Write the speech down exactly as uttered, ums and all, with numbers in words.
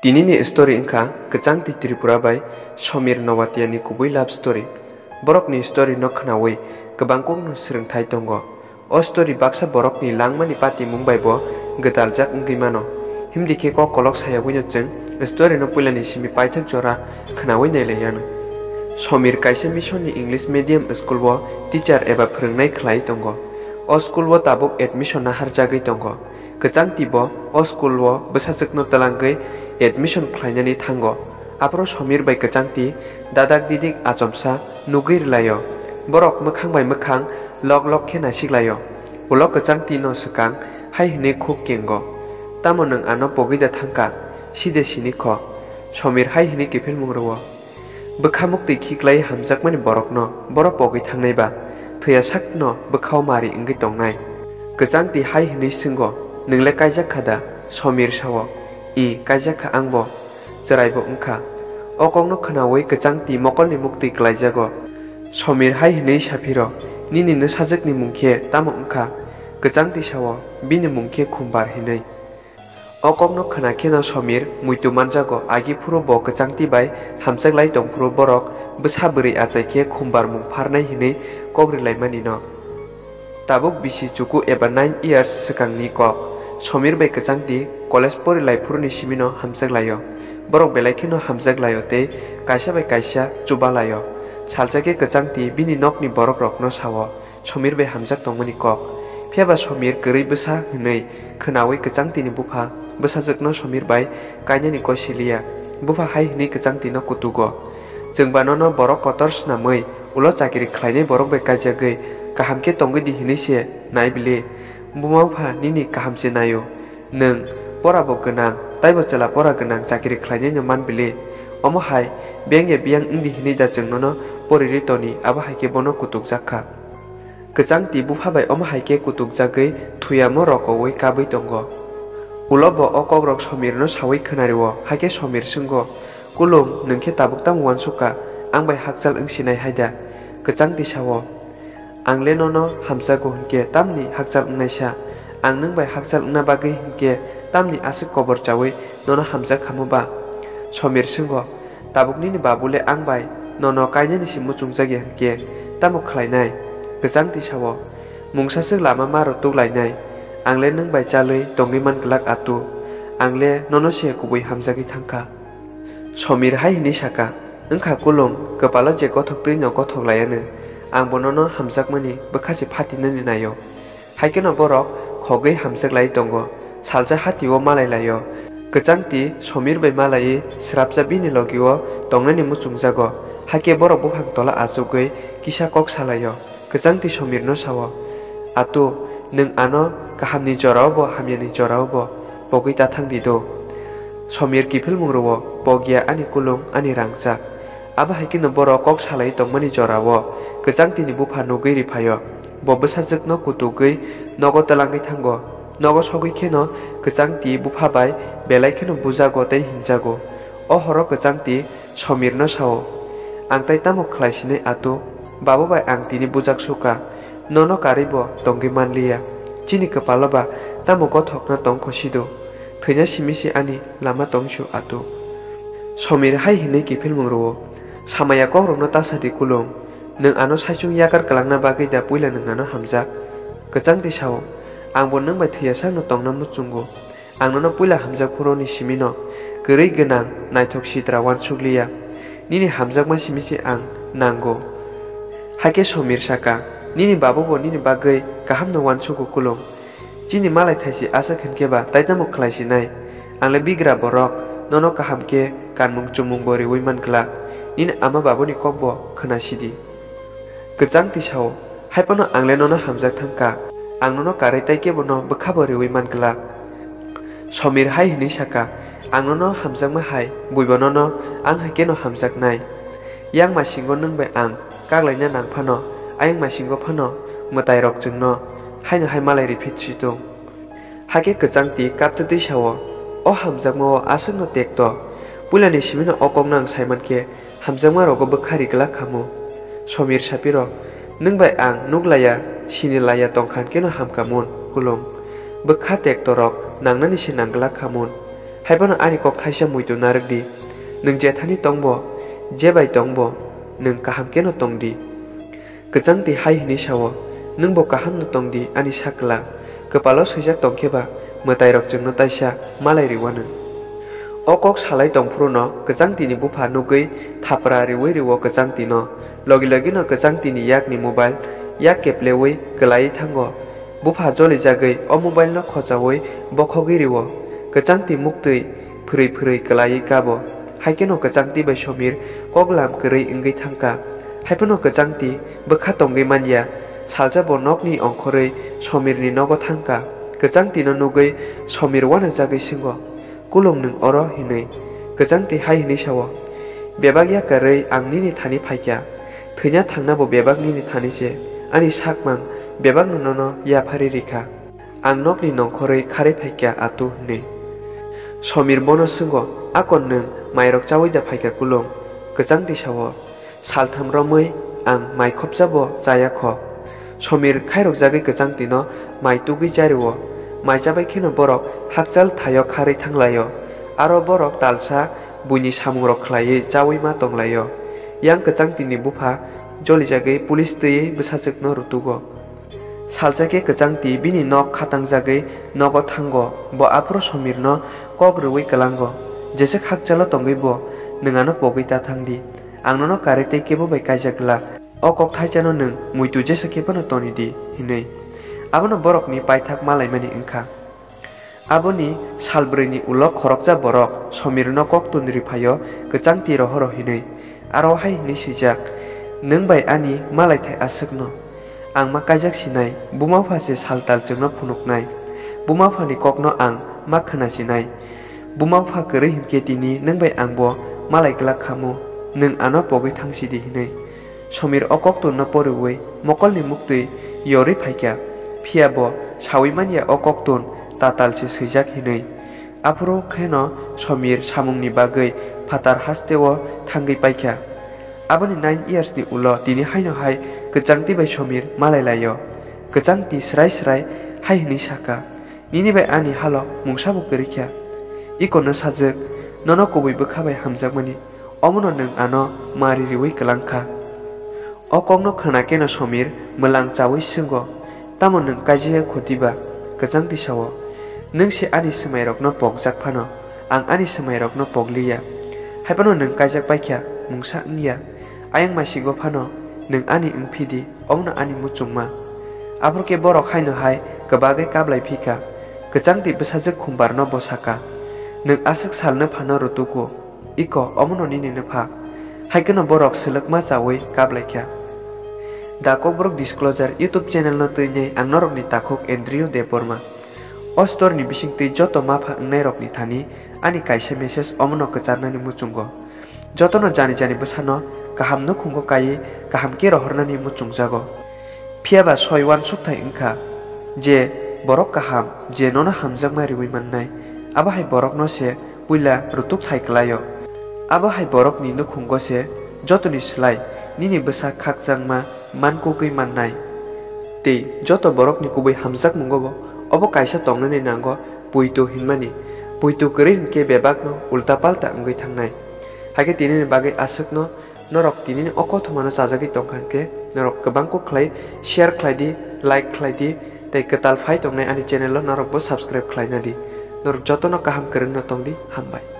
Tinini story wngkha Kwchangtwi Tripura bai Somir Nowatia ni kubui love story. Borokni story no khwnawi kwbangkukno swrwngthai tongo. O story baksa borokni langmani patimung bai bo gwdaljak wngwi mano. Himdi khe kok kolok sayogwino chwng story no puilani simi paithak jora khwnawi nailaianw. Somir kaisa mission ni English medium school o teacher eba phwrwngnai khlai tongo. O school o tabuk admission naharjagwi tongo. Kwchangtwi bo o school o bwsajwkno twlangwi admission khlainani thango. Aphuru Somir bai Kwchangtwi dadak didik achomsa nugwi rwlaio. Borok mwkhang bai mwkhang lok lok khe naisiklaio. Ulo Kwchangtwi no swkang hai hwnwi khuk kengo, "Tamo nwng ano pogwi da thangkha? Side sini kho." Somir hai hwnwi kiphilmung rwo, "Bwkha muktwi khiklai hamjakmani borokno boro pogwi thangnai ba? Thwiya sakno bwkhao mari wngwi tongnai." Kwchangtwi hai hwnwi swngo, "Nwng le kaijak kha da?" Somir sao, "I, kaijak kha ang bo. Chwrai bo wngkha." O kokno khwnawi Kwchangtwi mokolni muktwi klaijago. Somir hai hwnwi saphiro, "Nini nwsajwkni mung khe tamo wngkha?" Kwchangtwi sao, "Bini mung khe Khumbar hinwi." O kokno khwna kheno Somir muitu manjago, agi phuru bo Kwchangtwi bai hamjaklai tongphuru borok bwsa bwrwi achai khe Khumbar mung pharnai hinwi kok rwlaimani no. Tabuk bisi chuku eba nine years swkangni kok. Somir bai Kwchangtwi college porilaiphuruini simino hamjaklaio. Borok belai kheno hamjaklaio tei kaisa bai kaisa chubalaio. Salsa khe Kwchangtwi bini nokni borokrokno sao Somir bai hamjak tongmani kok. Phiyaba Somir kwrwi bwsa hwnwi khwnawi Kwchangtwini bupha bwsajwkno Somir bai kainani kosiliya. Bupha hai hwnwi Kwchangtwino kutugo, "Chwngba nono borok kotor snamwi ulo chakiri khlainai borok bai kaijagwi kaham khe tongwi di hwnwi se nai bili? Buma bupha nini kaham se naio. Nwng pora bo gwnang, taibo chwla pora gwnang chakiri khlainaino man bili. Omo hai biyang ya biyang wngdi hwnwi da chwng nono porirwi toni?" Abo hai khe bono kutukjak kha. Kwchangtwi bupha bai omo hai khe kutukjagwi thuyamo rokowi kabwi tongo. Ulo bo o kokrok Somirno sawi khwnario, hakhe Somir swngo, "Kulung, nwng khe tabuk tamo uansuk kha, ang bai hakchal wng sinai hai da?" Kwchangtwi sao, "Ang le nono hamjago hwn khe tamni hakchal wngnaisa? Ang nwng bai hakchal wngna bagwi hwn khe tamni aswk kobor chawi nono hamjak khamo ba?" Somir swngo, "Tabuk nini babu le ang bai nono kainani se muchungjak ya hwn khe tamo khlainai?" Kwchangtwi sao, "Mungsa swk lama ma rw tuklainai. Ang le nwng bai chalwi tongwi man glak atu. Ang le nono se kubui hamjagwi thang kha." Somir hai hwnwi saka, "Wng kha Kulung, kwpalo je gothok twi no gothok laianw. Ang bo nono hamjakmani bwkha se phatinani naio." Hai kheno borok khogwi hamjak lai tongo. Salsa hati o malai laio. Kwchangtwi Somir bai malaiwi srapsa bini logi o tongnani muchungjago. Hakhe borok buphang tola achugwi kisa kok salaio. Kwchangtwi Somirno sao, "Atu, nwng ano kahamni jorao bo hamyani jorao bo pogwi ta thang di do?" Somir kiphilmung rwo, "Pogya ani Kulung, ani rangchak." Abo hai kheno borok kok salai tongmani jorao Kwchangtwini bupha nugwi riphaio. Bo bwsajwkno kutugwi nogo twlangwi thango. Nogo sogwi kheno Kwchangtwi bupha bai belai kheno bujago tei hinjago. O horo Kwchangtwi Somirno sao, "Ang tai tamo khlai sinai atu? Babo bai ang tini bujak sukha. Nono karwi bo tongwi manliya. Chini kwpalo ba tamo gothokna tong kho sido? Thwina simi se ani lama tong su atu." Somir hai hwnwi kiphilmung rwo, "Samaya kokrokno ta sa di Kulung. Nwng ano saichung yakar kwlangna bagwi da puila nwng ano hamjak?" Kwchangtwi sao, "Ang bo nwng bai thwiya sakno tongna muchungo. Ang nono puila hamjak phuruni simino kwrwi gwnang naithok sitra uansukliya. Nini hamjakma simi se ang nango." Hakhe Somir saka, "Nini babo bo nini bagwi kahamno uansugo Kulung. Chini malai thaisi aswk hwn khe ba tai tamo khlai sinai? Ang le bigra borok, nono kaham khe kanmung chumung bo riwi man glak, nini ama baboni kok bo khwna sidi." Kwchangtwi sao, "Hai phano ang le nono hamjak thang kha. Ang nono karwi tai khe bono bwkha bo riwi man glak." Somir hai hwnwi saka, "Ang nono hamjakma hai, buibo nono ang hai kheno hamjaknai. Yang masingo nwng bai ang kaklaina nang phano, ayang masingo phano mwtairok chwngno haino hai malai riphi si tong." Hakhe Kwchangtwi kaptwtwi sao, "O hamjakmao aswkno tekto. Puilani simino o kokno ang saiman khe hamjakma rogo bwkha ri glak khamu." Somir sapiro, "Nwng bai ang nuk laiya, sini laiya tongkhan kheno hamkha mun, Kulung. Bwkha tekto rok nangnani se nang glak kha mun. Haiphano ani kok thaisa muitu narwk di. Nwng jethani tongbo, je bai tongbo, nwng kaham kheno tong di. Kwchangtwi hai hwnwi sao, "Nwngbo kahamno tong di, ani sak kwlak. Kwpalo swijak tong khe ba, mwtairok chwngno taisa malai rwuanw." O kok salai tong phuru no Kwchangtwini bupha nugwi thapra riui rwo Kwchangtwino. Logi logi no Kwchangtwini yakni mobile yak kepleui kwlaiwi thango. Bupha jolijagwi o mobile no khochaui bokhogwi rwo. Kwchangtwi muktwi phwrwi phwrwi kwlaiwi kabo. Haikheno Kwchangtwi bai Somir kok lam kwrwi wngwi thangkha. Haiphano Kwchangtwi bwkha tongwi manya. Salsa bo nokni ongkhorwi Somirni nogo thangkha. Kwchangtwino nugwi Somir uanajagwi swngo, "Kulung nwng oro?" hinwi. Kwchangtwi hai hwnwi sao, "Bebak yakarwi ang nini thani phaikha. Thwina thangnabo bebak nini thani se. Ani sakmang bebakno nono yapharwi rikha. Ang nokni nongkhorwi kharwi phaikha atu," hinwi. Somir bono swngo, "Akon nwng mairok chaui da phaikha Kulung?" Kwchangtwi sao, "Saltham romwi ang mai khopchabo chaya kho." Somir khairokjagwi Kwchangtwino mai tugwi chario. Mai chabai kheno borok hakchal thaio kharwi thanglaio. Aro borok talsa buini samungrok khlaiwi chaui ma tonglaio. Yang Kwchangtwini bupha jolijagwi police twiwi bwsajwkno rutugo. Salsa khe Kwchangtwi bini nok khatangjagwi nogo thango. Bo aphuru Somirno kok rwui kwlango, "Jeswk hakchalo tongwi bo, nwng ano pogwi ta thang di. Ang nono karwi tei kebo bai kaijak glak. O kok thaisano nwng muitu jesa khe phano toni di," hinwi. Abono borokni paithak malaimani wngkha. Aboni salbrwini ulo khoroksa borok Somirno koktun riphaio, Kwchangtwi rohoro hinwi. Aro hai hinwi swijak, "Nwng bai ani malaithai aswkno. Ang ma kaijak sinai, buma bupha se saltal chwngno phunuknai. Buma buphani kokno ang ma khwna sinai. Buma bupha kwrwi hinkhe tini nwng bai angbo malai glak khamu, nwng ano pogwi thang sidi," hinwi. Somir o koktunno poriui mokolni muktwi yorwi phaikha, phiya bo saui manya o koktun tatal se swijak hinwi. Aphuru kheno Somir samungni bagwi phatar hasteo thangwi paikha. Aboni nine years ni ulo tini haino hai Kwchangtwi bai Somir malai laio. Kwchangtwi srai srai hai hwnwi sakha, "Nini bai ani halo mungsa bo kwrwi kha. Iko no sajwk, nono kubui bwkha bai hamjakmani, omono nwng ano mari riui kwlang kha." O kokno khwna keno Somir mwlang chaui swngo, "Tamo nwng kaijak ya kho diba?" Kwchangtwi sao, "Nwng se ani swmairokno pokjak phano, ang ani swmairokno pokliya. Haiphano nwng kaijak paikha, mungsa wngya. Ayang maisingo phano nwng ani wngphi di, omono ani muchungma." Aphuru khe borok haino hai kwbagwi kablai phikha. Kwchangtwi bwsajwk Khumbarno bo sakha, "Nwng aswk salno phano rutuku, iko omono nini nwpha." Haikheno borok swlwkma chaui kablaikha. The Kokborok Disclosure YouTube channel no twinai ang norokni takhuk Andrew Debbarma. O store ni bisingtwi joto mapha wngnairokni thani ani kaisa message omono kwcharnani muchungo. Jotono jani jani bwsano kaham nukhungo kaiwi kaham khe rohornani muchungjago. Phiya ba soi uansukthai wngkha je borok kaham, je nono hamjakma riui mannai, abo hai borokno se puila rutukthai kwlaio. Abo hai borokni nukhungo se jotoni slai nini bwsa khakchangma mankugwi mannai. Tei joto borokni kubui hamjakmungo bo obo kaisa tongnani nango, puitu hinmani. Puitu kwrwi hinkhe bebakno ulta palta wngwi thangnai. Hakhe tinini bagwi aswkno norok tinini o kothomano chajagwi tongkha hinkhe norok kwbang kuk khlai share khlai di, like khlai di, tei kwtal phai tongnai ani channel o norokbo subscribe khlaina di. Norok jotono kaham kwrwngno tong di, hambai.